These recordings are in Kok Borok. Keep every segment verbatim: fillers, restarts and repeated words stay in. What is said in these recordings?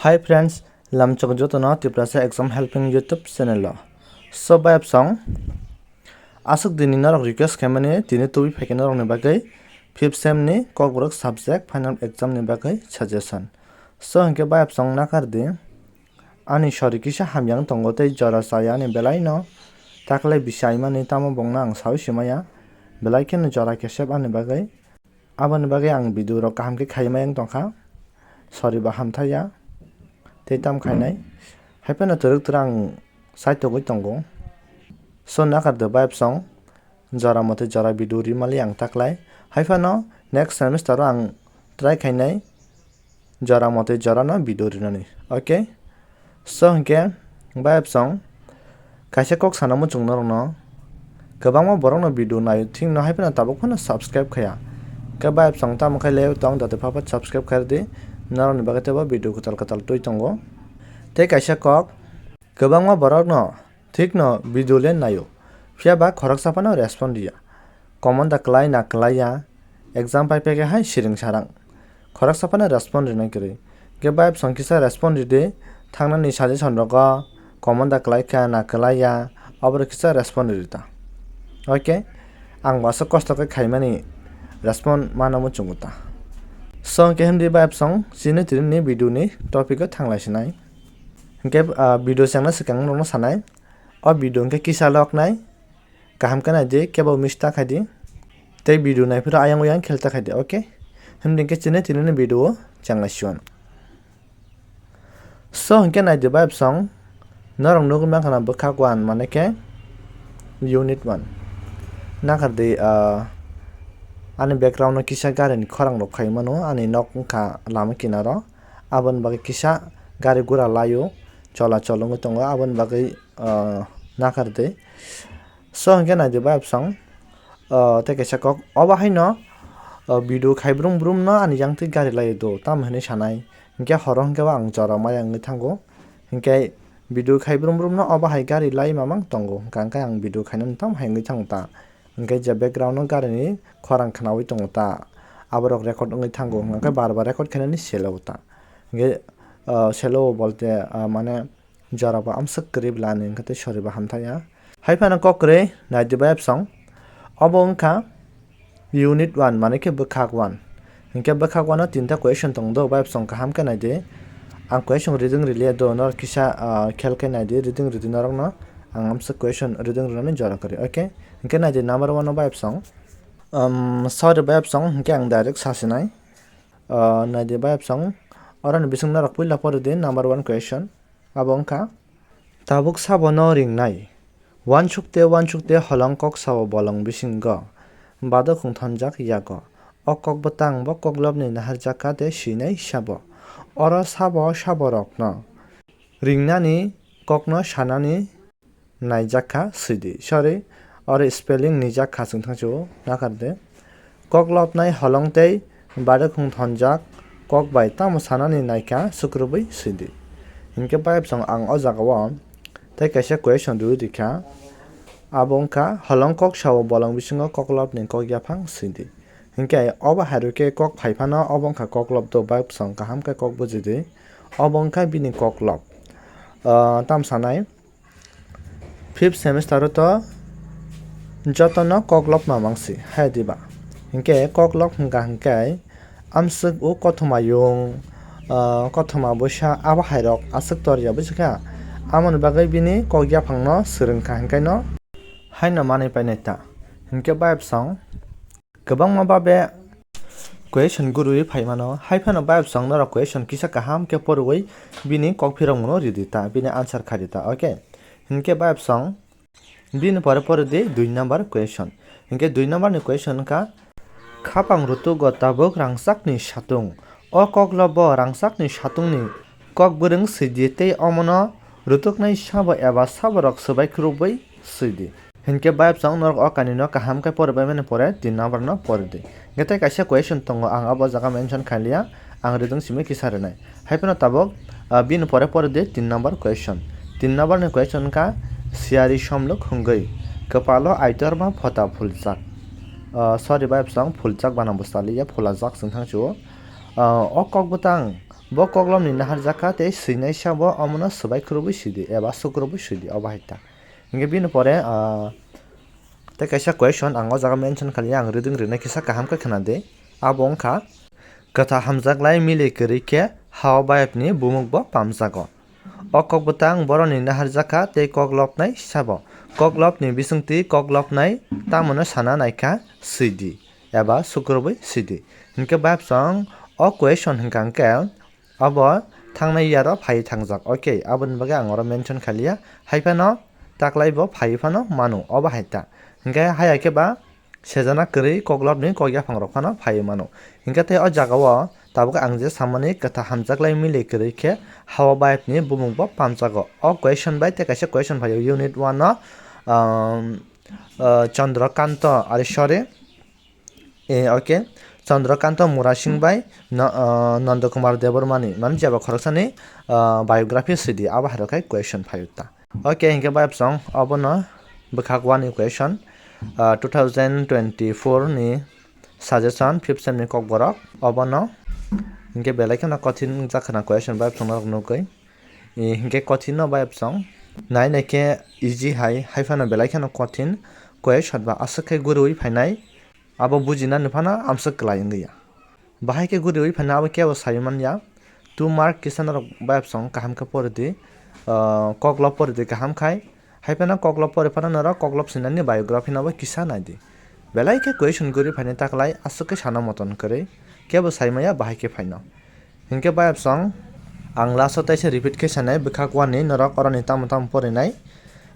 Hi friends, lamchok jotono Tiprasa Exam Helping YouTube channel o. So bayapsong, aswk dini norok request khaimani tini tubui phaikhe norokni bagwi fifth sem ni Kokborok subject final exam ni bagwi suggestion. So hinkhe bayapsong nakardi, ani sori kisa hamya wng tongo tei jora chaya ani belaino, taklai bisi aimani tamo bongno ang saui simaya, belai kheno jora kesep ani bagwi. Aboni bagwi ang video rok kaham khe khaimai wng tongkha. Sori bo hamthaiya. Tei tam khainai. Haiphano twrwk twrwk ang side togwi tongo. So nakardi bayapsong. Jora mote jora video rimali ang taklai. Haiphano next semester o ang try khainai. Jora mote jorano video rinani. Okay? So hinkhe bayapsong kaisa kok sana muchung norokno, kwbangma borokno video naio thikno haiphano tabuk phano subscribe khaya. Khe bayapsong tamo khai le tong dati phapat subscribe khairdi, norokni bagwi teibo video kwtal kwtal twi tongo. Tei kaisa kok, kwbangma borokno thikno video le naio, phiya ba khoroksa phano respond riya. Comment da kwlai na kwlaiya, exam pai phaikhe hai siring sarang. Khoroksa phano respond rina kwrwi. Khe bayapsong kisa respond ridi, thangnani suggestion rogo comment da kwlai kha na kwlaiya, oborok kisa respond rita. Okay, ang bo aswk kosto khe khaimani respond mano muchungo ta. So hinkhe himdi bayapsong chini tini video ni topic o thanglai sinai. Hinkhe, ah, video chengna swkang norokno sanai. O video hinkhe kisa loknai. Kaham khe naidi, kebo miss ta khaidi. Tei video naiphuru ayang oyang khel ta khaidi, okay? Himdi khe chini tini ni video o chenglaisio. So hinkhe naidi bayapsong, norok nugwi mankha na bwkhak one mane khe unit one. Nakardi, ah, ani background o kisa gari ni khorang rok khai mano, ani nok wngkha lama kinaro. Aboni bagwi kisa gari gura laio, chola chol wngwi tongo, aboni bagwi, ah, nakardi. So hinkhe naidi bayapsong, ah, tei kaisa kok obo haino, ah, video khai brum brum no ani yang twi gari laio do, tamo hinwi sanai. Hinkhe horo hinkhe bo ang jora maya wngwi thango. Hinkhe video khai brum brum no obo hai gari lai mamang tongo, hinkhe ang video khainani tamo hai wngwi thango ta. Hinkhe je background no gari ni khorang khwnaui tongo ta. Aborok record wngwi thango, hinkhe bar bar record khainani selo ta. Hinkhe, ah, selo bolte, ah, mane, jora bo amswk kwrwi bwla ani wngkha tei sori bo hamthaiya. Hai phano kok kwrwi naidi bayapsong. Obo wngkha unit one mane khe bwkhak one. Hinkhe bwkhak one o tinta question tong do, bayapsong kaham khe naidi. Ang question reading riliya do, norok kisa, ah, khel khe naidi, reading ridi norokno. Ang amswk question reading rinani jora kwrwi. Okay, hinkhe naidi number one o bayapsong. Um, sorry bayapsong, hinkhe ang direct sasinai. Ah, naidi bayapsong. Oroni bising norok puila pori di number one question. Abo wngkha, tabuk sabo no ringnai. Uansuk te uansuk te holong kok sao bolong bisingo. Badokhung thonjak yago. O kok bwtang bo koklopni naharjak kha de swinai sabo. Oro sabo sabo rokno ringnani kokno sanani naijak kha swidi. Sorry, oro spelling nijak kha chwng thangchio, nakarde. Kok lopnai holong tei badokhung thonjak kok bai tamo sanani naikha sukrubui swidi. Hinkhe bayapsong ang o jagao tei kaisa question rwui rikha. Abo wngkha holong kok sao bolong bisingo kok lopni kok yaphang swidi. Hinkhe obo hairokhe kok phaiphano obo wngkha kok lop do, bayapsong kaham khe kok bujidi. Obo wngkha bini kok lop. Ah, tam sanai. Fifth semester o to jotono koklop mamang si hai diba. Hinkhe koklop hwnkha hinkhe amswk o kothoma yung, ah, kothoma bwsa abo hairok aswk torya bwswkha. Amoni bagwi bini kok yaphangno swrwngkha hinkhe no haino manwi painai ta. Hinkhe bayapsong kwbangma babe question gurui phaimano, hai phano bayapsong norok question kisa kaham khe porwi bini kok phirokmano ridi ta, bini answer khaidi ta, okay? Hinkhe bayapsong bini pore pore di dui number question. Hinkhe dui number ni question wngkha, khapang rutugo tabuk rangchakni satung. O koklobo rangchakni satungni kok bwrwng swidi tei omono rutuknai sabo eba saborok swbai khurubui swidi. Hinkhe bayapsong norok o kanino kaham khe poribaimani pore tin number no pori di. Hinkhe tei kaisa question tongo, ang abo jaga mention khailiya, ang ridung simi kisa rinai. Hai phano tabuk, ah, bini pore pori di tin number question. Tin number ni question wngkha, siyari somluk hwngwi kwpalo aitor ba phota phuljak. Ah, sorry bayapsong, phuljak banang bwsaliya, phulajak chwng thangchio. Ah, o kok bwtang Bo koklopni naharjakha tei swinai sabo omono swbai khurubui swidi eba sukrubui swidi, obo hai ta. Hinkhe bini pore, ah, tei kaisa question ang o jaga mention khaliya, ang reading rinai kisa kaham khe khwnadi. Abo wngkha, kwtha hamjaklai milwi kwrwi khe hao bayapni bumukbo pamjago. O kok bwtang boroni naharjakha tei kok lobnai sabo. Kok lobni bisingtwi kok lobnai tamono sana naikha swidi eba sukrubui swidi. Hinkhe bayapsong o question hinkha hinkhe obo thangnai year o phaiwi thangjak. Okay, aboni bagwi ang oro mention khaliya. Haiphano taklai bo phaiwi phano mano, obo hai ta. Hinkhe haya khe ba sejana kwrwi koklopni kok yaphangrok phano phaiwi mano. Hinkhe tei o jagao tabuk ang je samani kwtha hamjaklai milwi kwrwi khe hao bayapni bumukbo pamjago. O question bai tei kaisa question phaio unit one o, um, uh, Chandrakanta, are, sorry, eh, okay, Chandrakanta Murasing bai no-, uh, Nandakumar Debbarmani, mane jeba khoroksani, uh, biography swidi, abo hai rok hai question phaio ta. Okay, hinkhe bayapsong obono bwkhak one equation, ah, two thousand twenty-four ni suggestion fifth sem ni kokborok obono. Hinkhe belai kheno kothin wngjakhwna question bayapsong norok nugwi. I, hinkhe kothin no bayapsong nai nai khe easy hai, haiphano belai kheno kothin question ba aswk khe guriwi phainai. Abo bujinani phano amswk kwlai wngya. Bahai khe guriwi phano abo kebo sai manya. Two mark kisa norok bayapsong kaham khe pori di, ah, koklop pori di kaham khai. Hai phano koklop pori phano norok koklop sinani biography no bo kisa nai di. Belai khe question guriwi phaini taklai aswk khe sana moton kwrwi. Kebo sai maya bahai khe phaino. Hinkhe bayapsong ang last o teisa repeat khe sanai bwkhak one ni norok oroni tamo tamo porinai.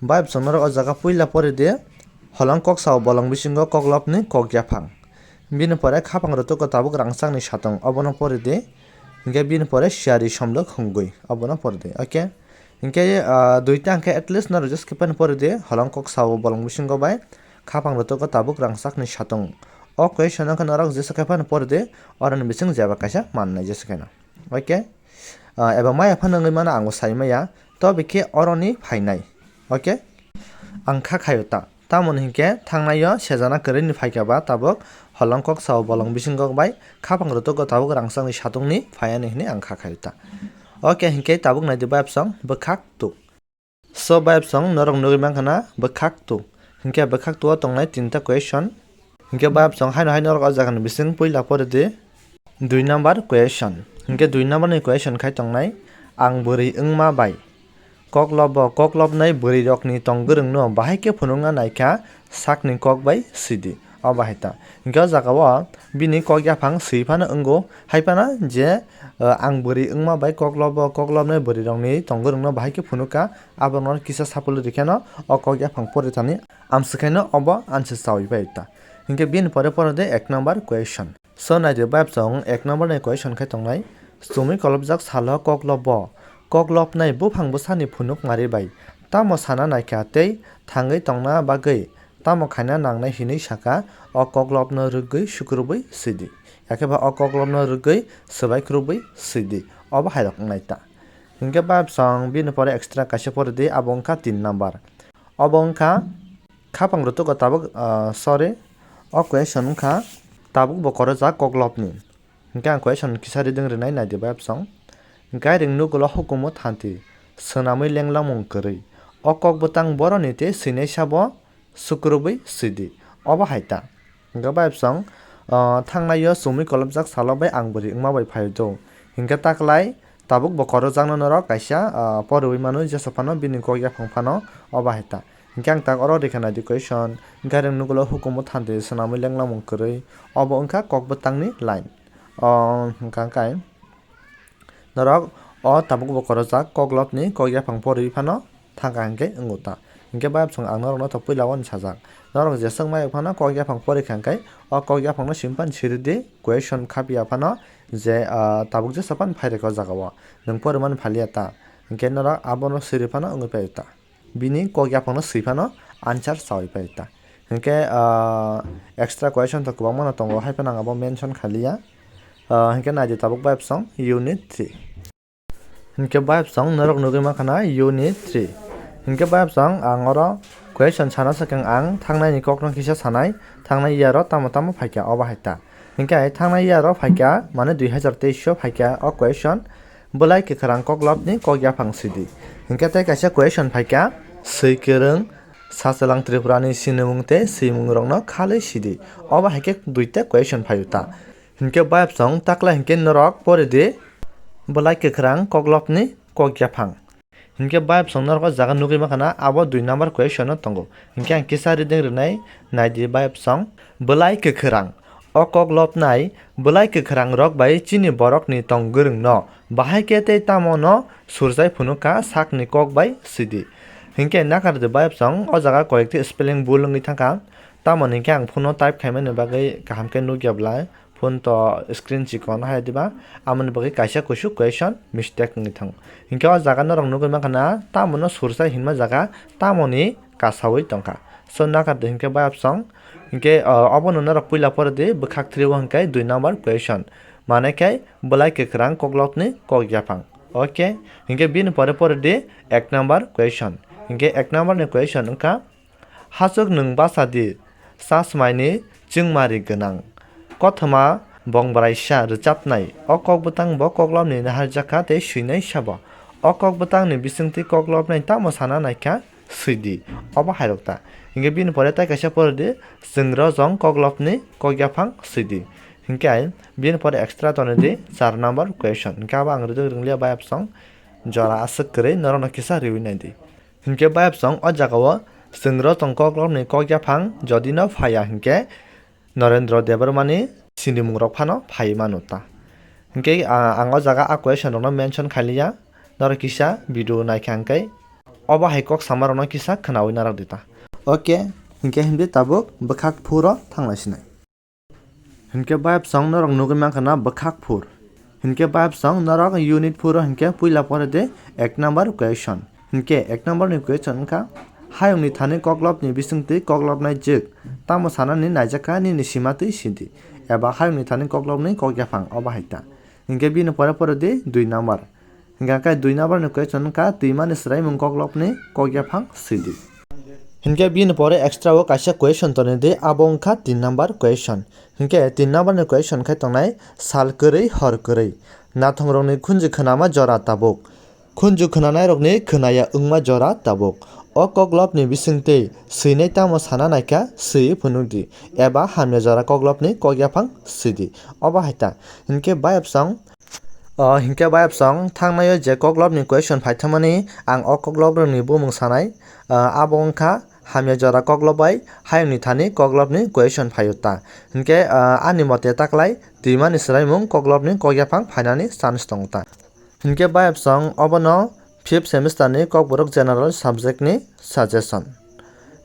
Bayapsong norok o jaga puila pori di. Holong kok sao bolong bisingo koklopni kok yaphang. Bini pore khapang rwtwkgo tabuk rangchakni satung, obono pori di. Hinkhe bini pore siyari somlwk hungwi, obono pori di. Okay. Hinkhe, ah, duita hinkhe at least norok just khe phano pori di. Holong kok sao bolong bisingo bai khapang rwtwkgo tabuk rangchakni satung. O question no khe norok jesa khe phano pori di. Oroni bising jeba kaisa mannai jesa kheno. Okay. Ah, eba maya phano wngwi mano ang bo sai maya. Tobe khe oroni phainai. Okay. Ang kha khaio ta. Tamoni hinkhe thangnaio sejana kwrwini phaikha ba tabuk holong kok sao bolong bisingkok bai khapang rwtwkgo tabuk rangchakni satungni phaiani hwnwi ang kha khaio ta. Okay, hinkhe tabuk naidi bayapsong bwkhak two. So bayapsong norok nugwi mankha na bwkhak two. Hinkhe bwkhak two o tongnai tinta question. Hinkhe bayapsong haino hai norok o jagani bising puila pori di. Dui number question. Hinkhe dui number ni question khai tongnai, ang bwrwi wngma bai koklobo koklopnai bwrwi rokni tong gwrwngno bahai khe phunukna naikha sakni kok bai swidi. O bahai ta. Hinkhe o jagao bini kok yaphang swi phano wngo, hai phano je, uh, ang bwrwi wngma bai koklobo koklopnai bwrwi rokni tong gwrwngno bahai khe phunukha, abono kisa sapulwi rwkheno o kok yaphang pori thani amswkhaino obo answer chawi pai ta. Hinkhe bini pore pore de ek number question. So naidi bayapsong ek number ni question khai tongnai, chumui kolopjak salo koklobo koklopnai buphang bwsani phunuk mari bai tamo sana naikha tei thangwi tongna bagwi tamo khaina nangnai hinwi saka, o koklopno rwgwi sukrubwi swidi, yakhe ba o koklopno rwgwi swbai khurubwi swidi, obo hairok wngnai ta. Hinkhe bayapsong bini pore extra kaisa pori di, abo wngkha tin number. Obo wngkha khapang rwtwkgo tabuk, ah, sorry, o question wngkha tabuk bo korojak koklopni. Hinkhe ang question kisa reading rinai naidi bayapsong. Gairing nugulo hukumu thanti, swnamwi lenglamung kwrwi. O kok bwtang boroni tei swinai sabo sukrubwi swidi. Obo hai ta. Hinkhe bayapsong, ah, thangnaio chumui kolopjak salo bai ang bwrwi wngma bai phaio do. Hinkhe taklai tabuk bo korojakno norok kaisa, ah, poriwi mano, jesa phano bini kok yaphang phano obo hai ta. Hinkhe ang tak oro rikha naidi question, gairing nugulo hukumu thanti, swnamwi lenglamung kwrwi. Obo wngkha kok bwtangni line. O, hwnkha khe norok o tabuk bo korojak koklopni kok yaphang poriwi phano thangkha hinkhe wngo ta. Hinkhe bayapsong ang norokno to puila oni sajak. Norok jeswk mayok phano kok yaphang porikha hinkhe o kok yaphangno simi phano siri di, question khapiya phano je, ah, tabuk jesa phano phairikha o jagao. Nwng porimani phaliya ta. Hinkhe norok abono siri phano wngwi paio ta. Bini kok yaphangno swi phano answer chawi pai ta. Hinkhe, ah, extra question to kwbangma no tongo, hai phano ang abo mention khaliya. Ah, hinkhe naidi tabuk bayapsong unit three. Hinkhe bayapsong norok nugwi mankha na unit three. Hinkhe bayapsong ang oro question sana swkang ang thangnaini kokno kisa sanai, thangnai year o tamo tamo phaikha obo hai ta. Hinkhe thangnai year o phaikha, mane dui hazar teis o phaikha o question. Bwlai kwkhwrang koklopni kok yaphang sidi. Hinkhe tei kaisa question phaikha, swi kwrwng, sachalang Tripurani sinimung tei swimung rokno khalwi sidi. Obo hai khe duita question phaio ta. Hinkhe bayapsong takla hinkhe norok pori di, bwlai kwkhwrang koklopni kok yaphang. Hinkhe bayapsong norok o jaga nugwi mankha na, abo dui number question no tongo. Hinkhe ang kisa reading rwnai, naidi bayapsong. Bwlai kwkhwrang. O kok lobnai bwlai kwkhwrang rok bai chini borokni tong gwrwngno bahai khe tei tamo no surjai phunukha sakni kok bai swidi. Hinkhe nakardi bayapsong o jaga koyekti spelling bul wngwi thangkha. Tamoni hinkhe ang phuno type khaimani bagwi kaham khe nukya bwlai. Phone to screen chikon hai diba, amoni bagwi kaisa kusu question mistake wngwi thango. Hinkhe o jaga norok nugwi mankha na, tamo no sursa hinma jaga, tamoni kasawi tongkha. So nakardi hinkhe bayapsong, hinkhe, uh, obono norok puila pore di bwkhak three o hinkhe dui number question. Mane khe bwlai kwkhwrang koklopni kok yaphang. Okay, hinkhe bini pore pore di ek number question. Hinkhe ek number ni question wngkha, Hachuk nwng basa di, chasmaini chwngmari gwnang. Kothoma bongbraisa rwchapnai. O kok bwtang bo koklopni naharjakha tei swinai sabo. O kok bwtangni bisingtwi koklopnai tamo sana naikha swidi. Obo hairok ta. Hinkhe bini pore tai kaisa pore di, chwng rojong koklopni kok yaphang swidi. Hinkhe bini pore extra tonwi di char number question. Hinkhe abo ang rwdwk rwnglia bayapsong jora aswk kwrwi norokno kisa riwi naidi. Hinkhe bayapsong o jagao chwng rojong koklopni kok yaphang jodi no phaiya hinkhe Norendra Debbarmani sinimung rok phano phaiwi mano ta. Hinkhe, ah, ang o jaga a question rokno mention khailiya, norok kisa video naikha hinkhe obo hai kok sama rokno kisa khwnawi narwk di ta. Okay, hinkhe himdi tabuk bwkhak phuro thanglai sinai. Hinkhe bayapsong norok nugwi mankha na bwkhak phur. Hinkhe bayapsong norok unit phuro hinkhe puila pore de ek number question. Hinkhe ek number ni question wngkha, hayungni thani koklopni bisingtwi koklopnai jwk tamo sanani naijakha nini sima twi sidi. Eba hayungni thani koklopni kok yaphang obo hai ta. Hinkhe bini pore pore di dui number. Hinkhe khe dui number ni question wngkha twimani swraimung koklopni kok yaphang swidi. Hinkhe bini pore extra o kaisa question tonwi di, abo wngkha tin number question. Hinkhe tin number ni question khai tongnai sal kwrwi hor kwrwi. Nathongrokni khunju khwnama jora tabuk. Khunju khwnanairokni khwnaya wngma jora tabuk. O koklopni bisingtwi swinai tamo sana naikha swi phunukdi. Eba hamya jora koklopni kok yaphang swidi. Obo hai ta. Hinkhe bayapsong O, hinkhe bayapsong thangnaio je koklopni question phaithangmani, ang o koklop rokni bumung sanai, ah, abo wngkha hamya jora koklop bai hayungni thani koklopni question phaio ta. Hinkhe, ah, ani mote taklai twimani swraimung koklopni kok yaphang phainani chance tongo ta. Hinkhe bayapsong obono fifth semester ni Kokborok general subject ni suggestion.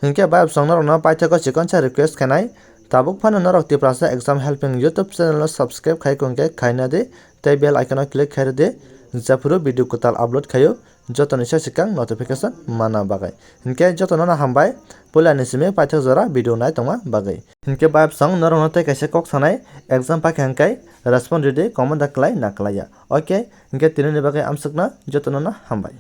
Hinkhe bayapsong norokno paithakgo chikonsa request khainai, tabuk phano norok Tiprasa Exam Helping YouTube channel no subscribe khai kongkhe khaina di. Tei bell icon o click khai rwdi, jephuru video kwtal upload khaio, jotoni sa swkang notification manna bagwi. Hinkhe jotono no hambai, puila ni simi paithak jora video nai tongma bagwi. Hinkhe bayapsong norokno tei kaisa kok sanai, exam paikha hinkhe respond rwdi, comment da kwlai na kwlaiya. Okay, hinkhe tinini bagwi amswkno jotono no hambai.